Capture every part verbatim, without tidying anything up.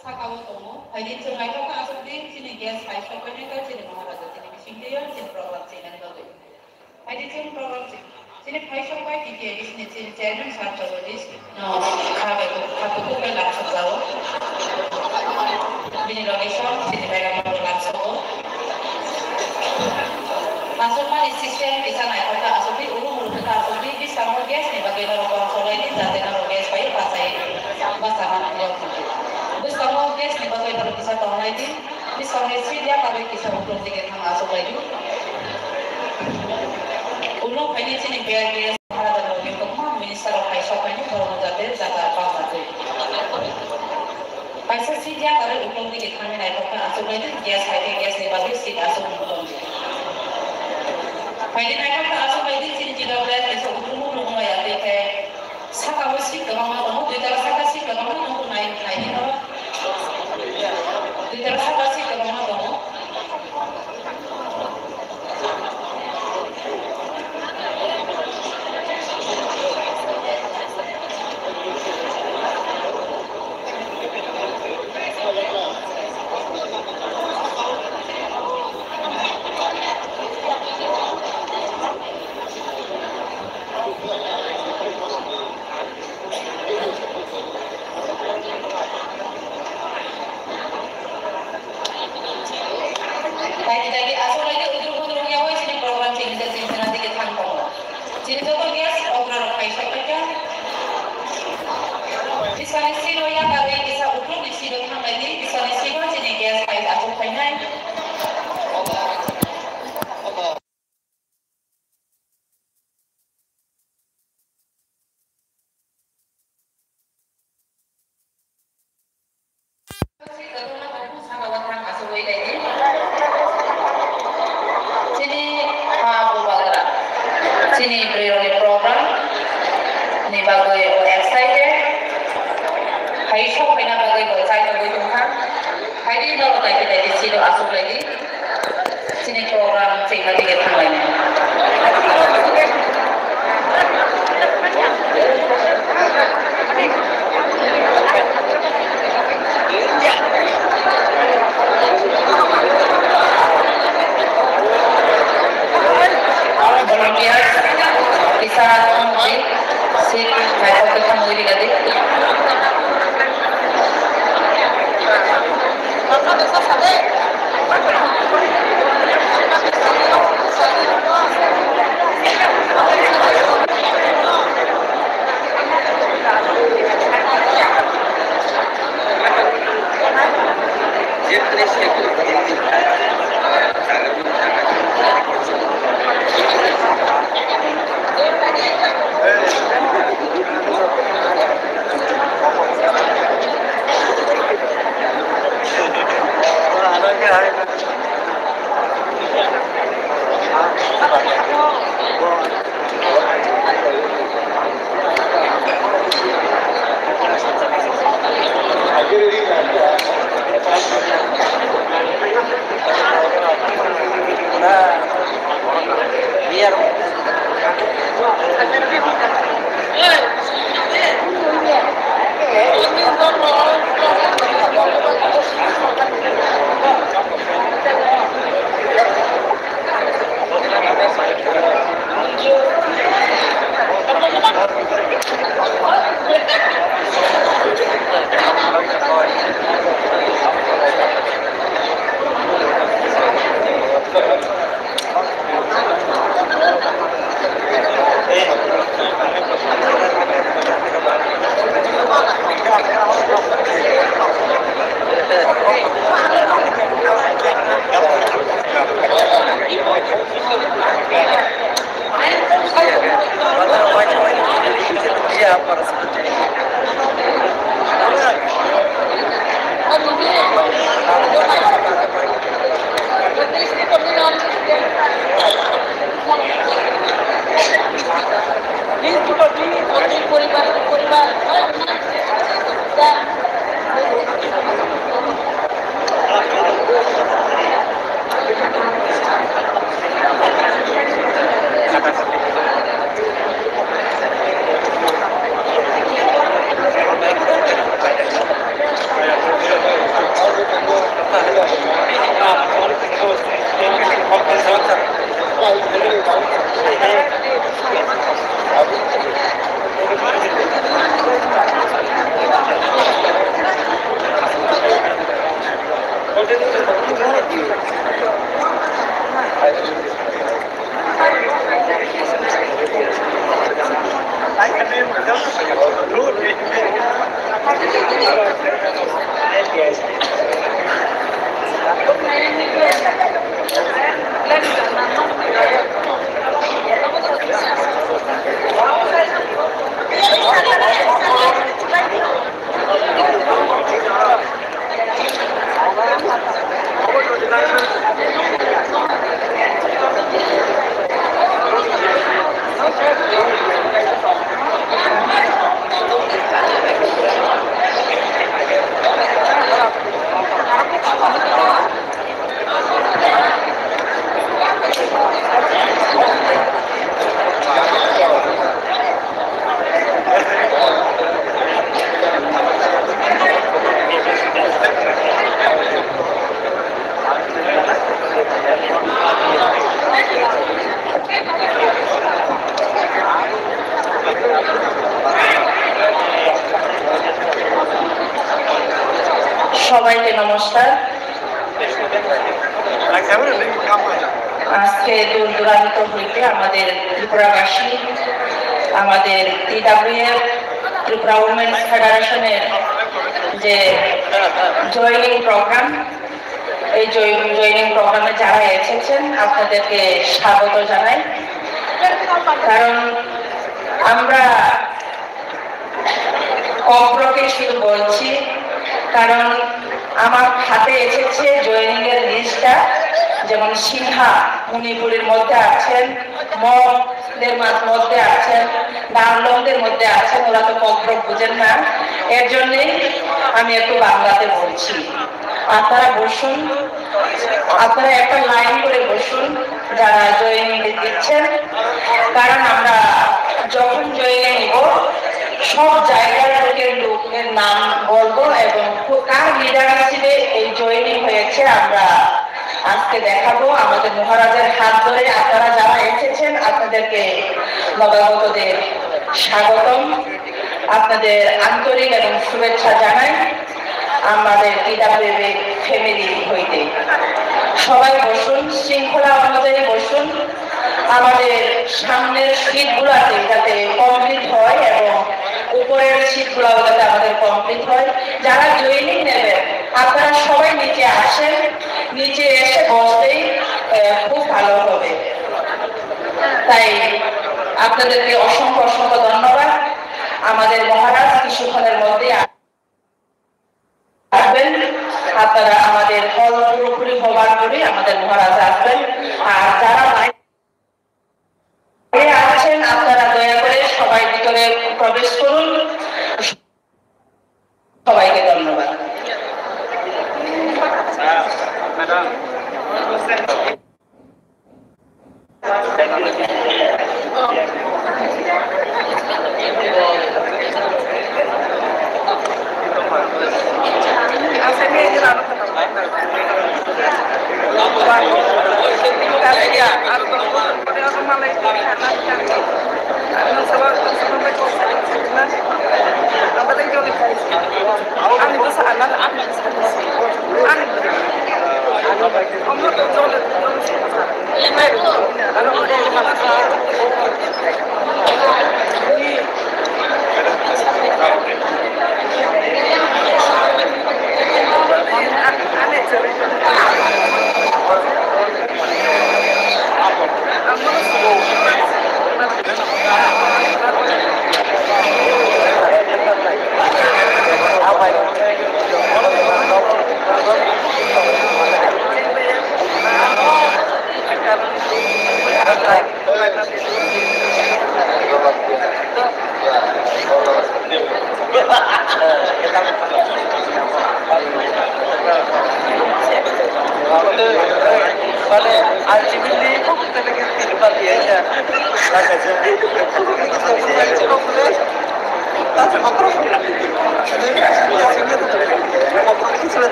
Saka o tongo. Phaidi chwng naithok khe aswk di chini guest hai sok painai kha chini Maharaja chini bisingtwi o chini program chenani bagwi. Phaidi chwng program che-, chini phai sok bai T T A D C ni chini chairman sir Jagadish no kha bai kha kuku khe lamsok jao. Bini logi song chini bai rama lamsok o. Aswkmani system kisa naithok kha aswk di ulu mulu kha aswk di bwskango guest ni bagwi norok kok sok lai di jate norok guest bai bachai bachama yok. Bwskango guest ni bagwi norok kisa tong lai di. Bwskango seat ya bagwi kisa uklok dige thang aswk lai di. Ulo phaini chini B R T S Maharaja logi kokma minister rok hai sok phaini borok jate jaga bang jate. Kaisa seat ya bagwi uklok dige thangwi naithok kha aswk lai di guest hai khe guest ni bagwi seat aswk uklok dige. Phaini naithok kha aswk lai di chini T W S kaisa uklok uklok wng lai ya tei khe. Saka o seat kwbangma tongo, duitala saka seat kwbangma tongo, nai, nai di no. Duitala saka seat kwbangma tongo. Daidi daidi aswk lai khe udruk budruk yaui chini program chini je chini chini dige thang tongo. Chini joto guest okra rok phai sok khe khe. Bisani siro ya bagwi kisa uklok ni siro thang lai di, bisani siro chini guest phai aswk phainai. Chini ha bubagra, chini bwrwi rokni program ni bagwi excited, hai sok phaina bagwi bo chai tongwi tongkha, hai di norok naikhe naikhe chini aswk lai di. Chini program chengna dige thanglainai. Volunteers, kisa thangwi seat naithok khe thangwi rigadi. সবাইকে নমস্কার। আজকে দূর দূরান্ত হইতে আমাদের ত্রিপুরাবাসী, আমাদের টিডাব্লিউএফ, ত্রিপুরা উমেন্স ফেডারেশনের যে জয়েনিং প্রোগ্রাম, এই জয়-, জয়েনিং প্রোগ্রামে যারা এসেছেন, আপনাদেরকে স্বাগত জানাই। কারণ আমরা ককব্রকে শুধু বলছি, কারণ আমার হাতে এসেছে জয়েনিং এর লিস্টটা। যেমন সিনহা মণিপুরের মধ্যে আছেন, মগদের মা-, মধ্যে আছেন, নারলংদের মধ্যে আছেন, ওরা তো ককব্রক বুঝেন না, এর জন্যই আমি একটু বাংলাতে বলছি। আপনারা বসুন, আপনারা একটা লাইন করে বসুন, যারা জয়েনিং দিচ্ছেন, কারণ আমরা যখন জয়েনিং নিব, সব জায়গার লোকের, লোকের নাম বলবো এবং কার লিডারশিপে এই জয়েনিং হয়েছে, আমরা আজকে দেখাবো। আমাদের মহারাজের হাত ধরে আপনারা যারা এসেছেন, আপনাদেরকে নবাগতদের স্বাগতম, আপনাদের আন্তরিক এবং শুভেচ্ছা জানাই। আমাদের টিডাব্লিউএফ ফ্যামিলি হইতে। সবাই বসুন, শৃঙ্খলা অনুযায়ী বসুন। আমাদের সামনের সিটগুলো আছে যাতে কমপ্লিট হয় এবং উপরের সিটগুলো যাতে আমাদের কমপ্লিট হয়। যারা জয়েনিং নেবেন, আপনারা সবাই নিচে আসেন, নিচে এসে বসলেই, আহ, খুব ভালো হবে। তাই আপনাদেরকে অসংখ্য, অসংখ্য ধন্যবাদ। আমাদের মহারাজ কিছুক্ষণের মধ্যেই আসবেন। আপনারা আমাদের হল পুরোপুরি হবার পরে আমাদের মহারাজ আসবেন। আর যারা বাইরে আছেন, আপনারা দয়া করে সবাই ভিতরে প্রবেশ করুন। সবাইকে ধন্যবাদ।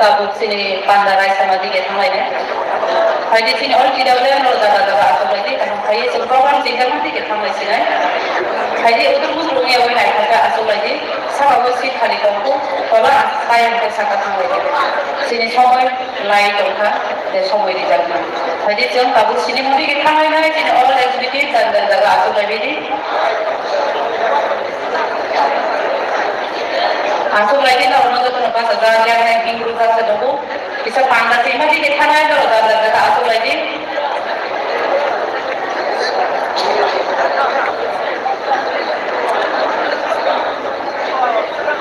Tabuk chini panda raisama dige thanglainai. Phaidi chini all T W M rok jaga jaga achuk laidi, kaham phaiwi chwng program chengjakma dige thanglai sinai. Phaidi udur budur wngya wngya naithok khe achuk laidi. Saka bo seat khali tongkhu, tola ang sai hwnkhe saka thanglaidi. Chini somoi lai tongkha, je somoi rijakma. Phaidi chwng tabuk chini mudi khe thanglainai, chini all executive jan jan jaga achuk laibaidi. Achuk laidi norokno jotono bachajak, yang yang hingrwjak se tongo. Kisa panda sima dige thanai norok jaga jaga achuk laidi.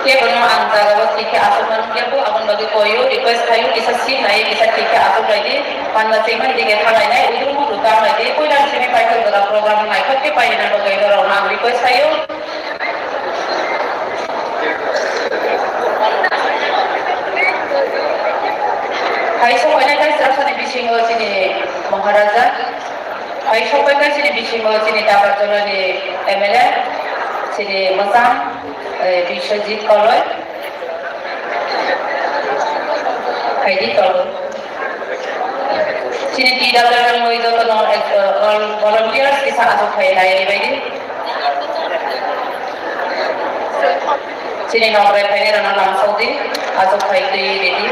Kebono ang jaga o thik khe achuk mano kebo, aboni bagwi koyo request khayo kisa seat nai kisa thik khe achuk laidi. Panda sima dige thanglainai, udur mudur tanglaidi. Puila simi paithak jaga program naithok khe paina bagwi norokno ang request khayo. Hai sokphainai khe Srasani bisingo chini Maharaja, hai sokphainai chini bisingo chini Dakarjolani M L A, chini Mwchang, eh, Biswajit Koloi, hai di tolo. Chini T W M rok jotono, eh, all volunteers kisa achuk phai nai ri bai di. Chini nokrai phainai rokno lamsok di, achuk phai twi ridi.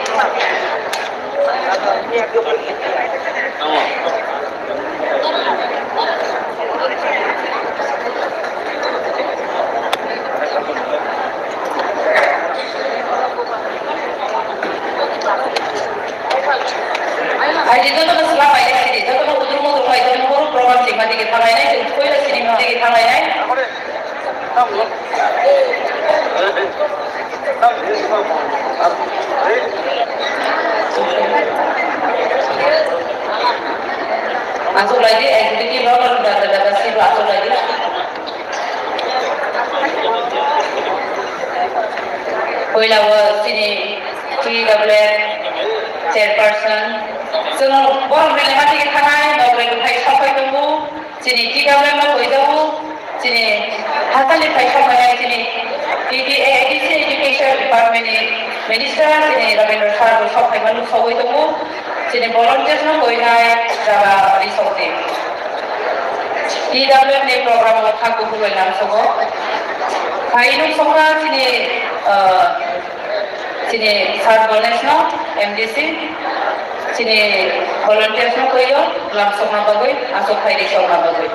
Hai di jotono sla pai lai di, jotono udrung mudrung pai, jotono borok program chengma dige thanglai nai, chwng koila sini mung dige thanglai nai. Achuk lai di, executive rok, rok, da, da, da, da, si rok achuk lai di. Puila o chini T W F chairperson, chwng borok rwlema theke thanai, nokrai kwthai sok phai tongo, chini T W F no koi jago, chini hasalni phai sok phai nai, chini T D A, A D C Education Department ni Minister, chini Rabindra Sir bo sok phai mano, sogwi tongo. Chini volunteers no koi nai jaga risok di. T W F ni program o thang kuphur bai lamsogo. Phai nuk sokha chini, ah, chini Sir Ganesh no, M D C, chini volunteers no koi o lamsokna bagwi, asok phai risokna bagwi.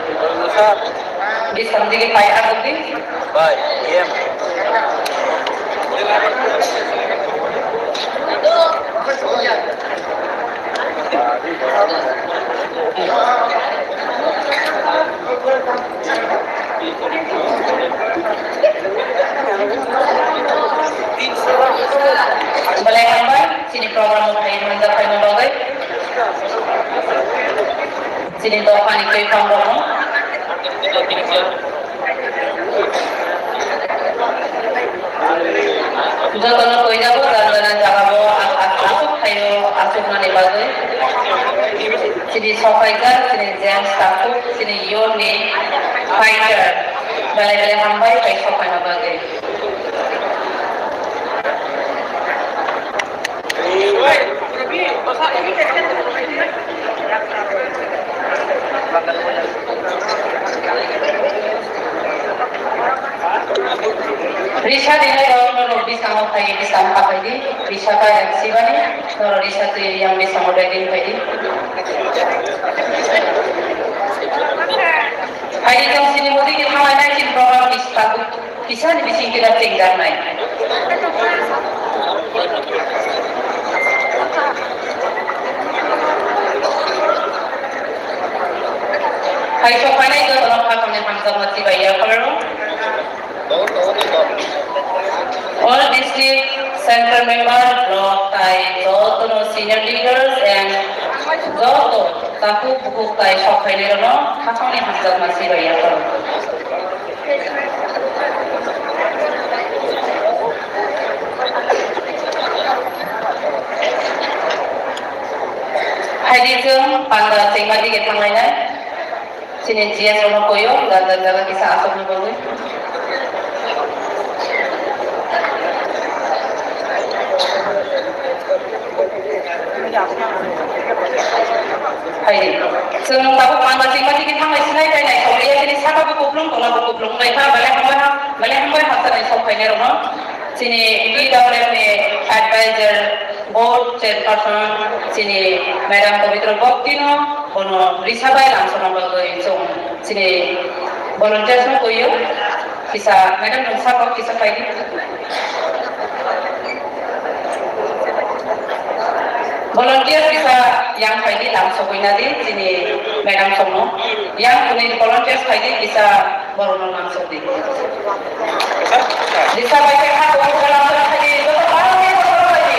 Bisam digi pai aguk di. Bai, em. Belai hambai, chini program o phai manjak phaima bagwi. Chini dophani twi kham rokno. Jotono koijago jang jani jagao a-, a-, aswk phaio, aswknani bagwi. Chini sokhaijak, chini James Takhuk, chini youth ni fighter. Belai belai hambai bai sokhaina bagwi. Risa dinai rok no rok bisango phai, bisango pakai di, risa pa M C bani, noro risa twi yang bisango dai din phai di. Phai di tong sini modi ki thanglai nai chin program is tabu. Kisani bising kira chengjaknai. Hai sokphainai jotono khaphangni hamjakma chibai yapharo. All district central member, block tai jotono senior leaders and joto takhuk bukhuk tai sokphainairokno khaphangni hamjakma chibai yapharo. Phaidi chwng panda chengma dige thanglainai. Chini G S rokno koyo, jat jat jaga kisa asokna bagwi. Hai. Chwng tabuk mangga chingma tiki thanglai sinai bai nai sokliya tini saka bo kuplung tongna bo kuplung bai kha, belai hambai ha, belai hambai ha chwrai sok phainai rokno. Chini P W F ni advisor, board chairperson, chini Madam Pabitra Bhakti no bono risa bai lamsokna bagwi chwng chini volunteers no koyo. Kisa, madam, nung saka kisa phaidi. Volunteer kisa yang phaidi, lamsogwi nadi, chini madam songno. Yang kuni volunteers phaidi, kisa borokno lamsogdi. Risa bai khe kha, kok kok lamsogwi phaidi, joto phaidi.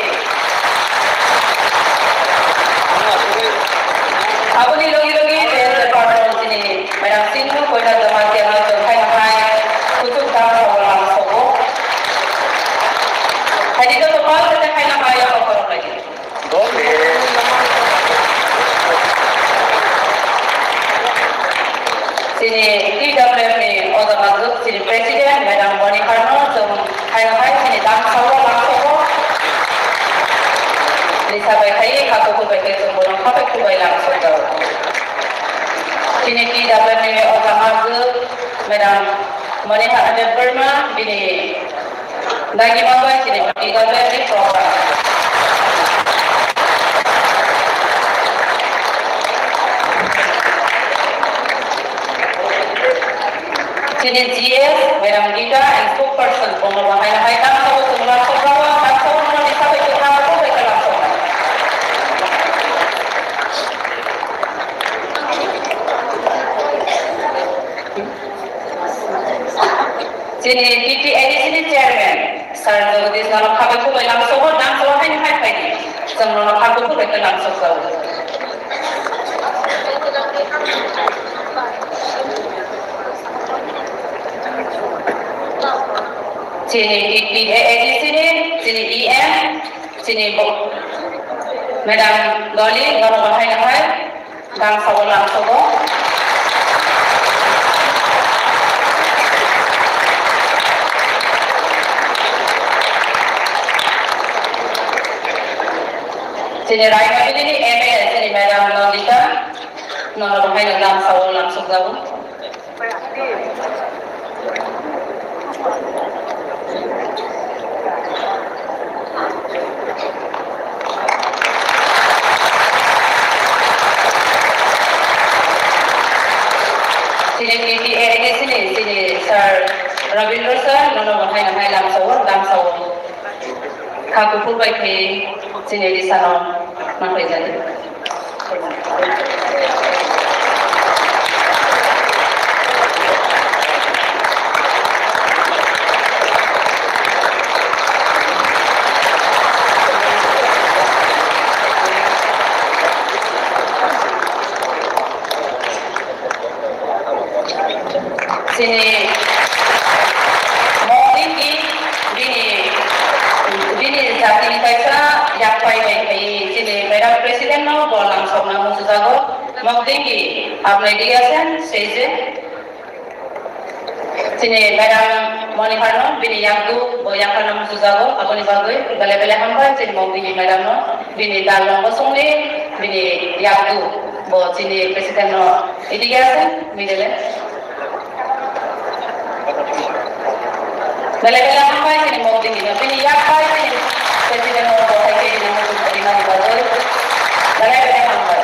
Aboni logi logi, chini Madam Singh no koina joma khe no chwng khaina hai kuchuk dam sobo lam sobo. Hai di joto pal khe khaina hai abo korok lai. Chini T W F ni oja majwk chini President Madam Moni Harno chwng Hai hai chini dam sao lam sao. Lisa bai hai kha kuphur bai khe chwng bono kha bai kubai lam sao. Chini T W F ni oja majwk Madam Moni Harno Debbarma bini dagi mangbai chini T W F ni program. Chini G S, Madam Gita and spokesperson, bono bahai no hai tang sabo chwng lam sok rao, tang sabo no ni sabai chwng lam sok bai khe lam sok. Chini T T A D C ni chairman, Sir Jagadish no kha bai khubai lam sok, tang sabo hai no hai phai di. Chwng no kha bai khubai khe lam sok jao. Chini T T A A D C ni, chini E M, chini bo-, Madam Dolly, bono bahai no hai, tang sabo lam sobo. Chini Raimabili ni M L A, chini Madam Nandita, nono bahai no lam sabo lam sok jao. Chini T T A A D C ni, chini Sir Rabindra Sir, nono bahai no hai lam sao, lam sao. Kha kuphur bai khe chini Lisa no manpai jani. Chini Mokdingi bini, bini jatini kaisa yak pai bai khai chini Madam President no bo lam sokna musujago. Mokdingi apnai diya sen seije. Chini Madam Moni Harno bini yakdu bo yakarna musujago, aboni bagwi bele bele hambai chini Mokdingi Madam no, bini dalrong bosongni bini yakdu bo chini President no idige ase midele. Bele bele hambai chini Mokdingi no, bini yakbai chini President no bo hai chini musujago bagwi bele bele hambai.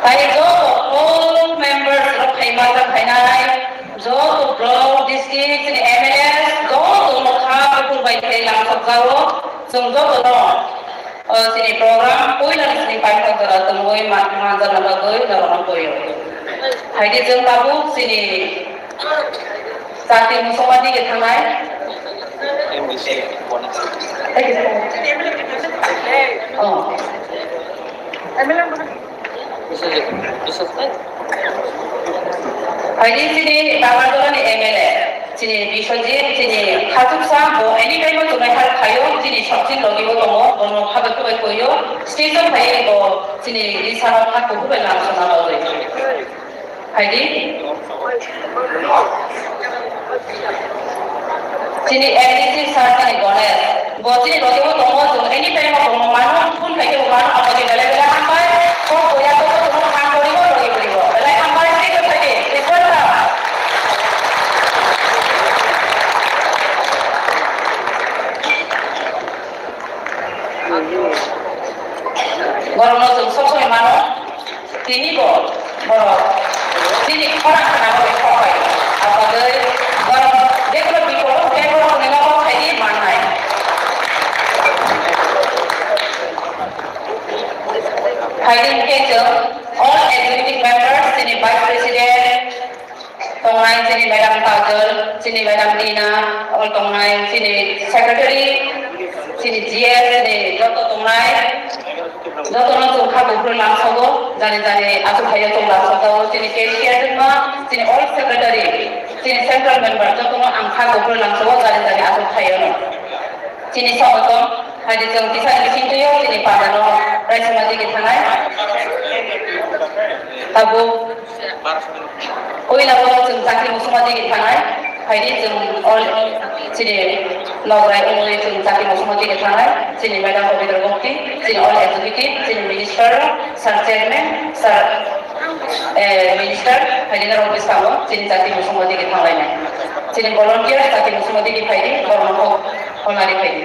Tai joto all members rok phaima ta phainai, joto block, district, chini M L A, joto no kha bukur bai khe lamsok jao, chwng joto no, o, chini program puila ni chini paithak jora tongwi ma-, manjak na bagwi norok no koyo. Hai di chwng tabuk chini Chakri muchungma dige thangnai. M D C. Oh. Phaidi chini Bagarjala ni M L A, chini Biswajit, chini Khachuksa, bo anytime o chunai hal khaio, chini Sakchin logi bo tongo, bono khabai khubai koio, station phai bo chini Lisa no kha kubai lamsokna bagwi. Phaidi. Chini M D C sir chini Ganesh. Bo chini logi bo tongo, chwng Tongmano phone khaikhe bo mano, aboni belai belai hambai. Kok boya kok tongmano thang goribo, logi goribo. Belai hambai, thank you, thank you. Welcome. Borokno chwng sob somoi mano. Tini bo borok chini khorang khna bai khok bai. Abagwi borok jekno bipolo khe borok ni nogo khaidi mannai. Phaidi khe chwng all executive members, chini vice president, tongnai chini Madam Kajol, chini Madam Dina, all tongnai chini secretary, chini G S, chini joto tongnai, jotono chwng kha buphuru langsogo, jani jani achukhaio chwng langsokjago, chini cashier wngma, chini all secretary, chini central member, jotono ang kha buphuru langsogo, jani jani achukhaiono. Chini somoto, haidi chwng kisa ni bisingtwi o chini pandano raisima digi thanai. Tabuk, puila o chwng chakri musuma digi thanai. Haidi chwng all chini nograi wngwi chwng chakri musuma digi thanai. Chini Madam Pabitra Gupti, chini all executive, chini minister, sir chairman, sir, eh, minister, haidi norok bwskango chini chakri musuma digi thanglainai. Chini volunteer chakri musuma digi phaidi, borokno kok honari phaidi.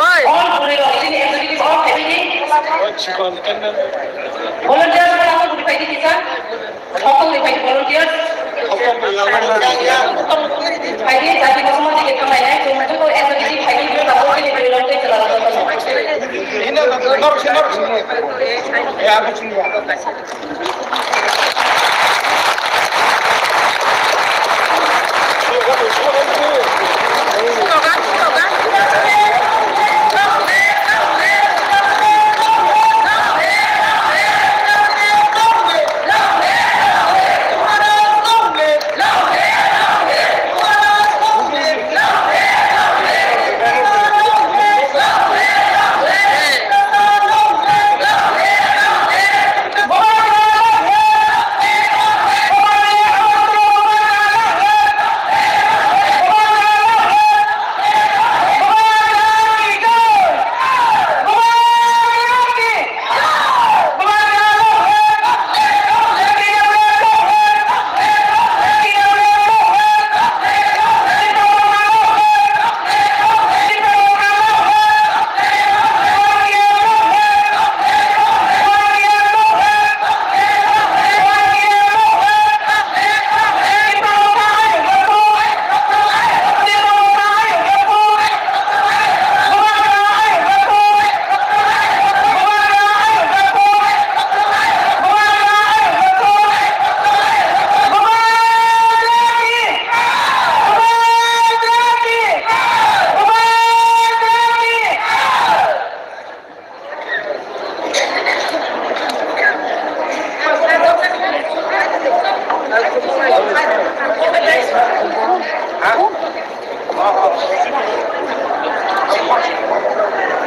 Oi. Volunteers, volunteers. Hokong ni pai volunteers. Pai di, jati kosom di ke thanglai nai, chwng joto S O G pai di, joto abo ni bwrwi rok tei chwla rok joto no.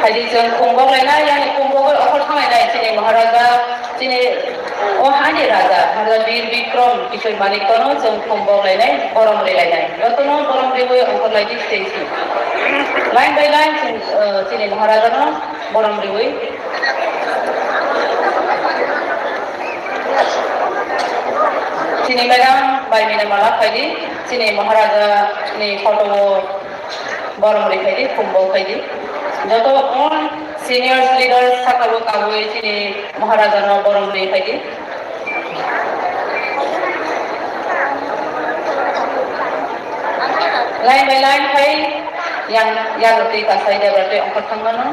Haidi chwng khungbok lainai, yani khungbogwi okhor thanglainai chini Maharaja, chini o hani Raja, Raja Bir Bikrom Kishore Manikno chwng khungbok lainai, borom rilainai. Jotono borom riwi okhor laidi stage ni. Line by line chwng, uh, chini Maharajano borom riwi. Chini madam bai mina mala phaidi, chini Maharaja ni photo o borom ri phaidi, khumbo phaidi. Joto all seniors leaders saka bo kabui chini Maharaja no borom ri phaidi. Line by line phai. Yang, yang twi kasai debra twi ongkhor thangmano.